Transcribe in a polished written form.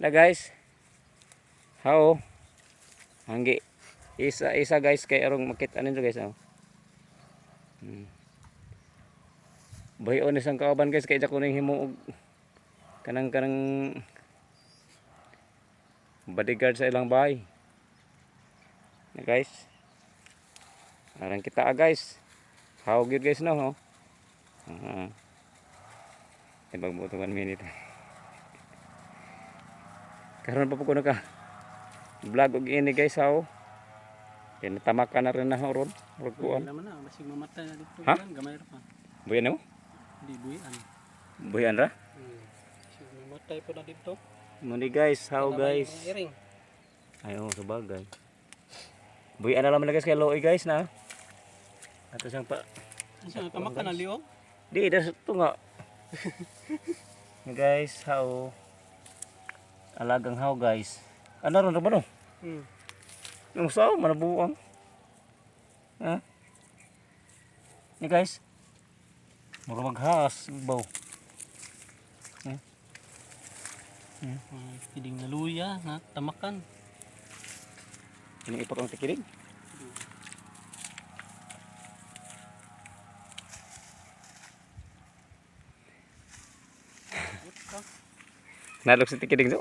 Na guys. How? Hanggi. Isa isa guys, kay arong makita ninyo, guys, oh. Buhion isang kauban, guys, kay ko ning himo og kanang bodyguard sa ilang bahay. Na guys. Arang kita ah, guys. How good, guys, no? Oh. Ah. Ibang buto 1 minute. Karon pa po ko naka vlog og ini, guys, how. Kaya natamaka na rin na ron. Murag kuan. Buhi naman na, basig mamatay na dito. Ha? Buyan, gamay ra pa. Buhian mo? Di buhian. Buhian ra? Basig mamatay po na dito. Muni guys, how Kailangan guys. yung iring. Ay, oh, sa bagay. Buhian na lang na guys kay Loy, guys, na. Ato siyang pa. Asa nga tamaka na liog? Di, das ito nga. Guys, how. Alagang how, guys. Ano ron ba no? Hmm. Yung sao, manabuang. Ha? Ni guys. Mura maghas, baw. Ay, piling na luya na tamakan. Ini ipot ang tikilig. Nalok sa tikilig do.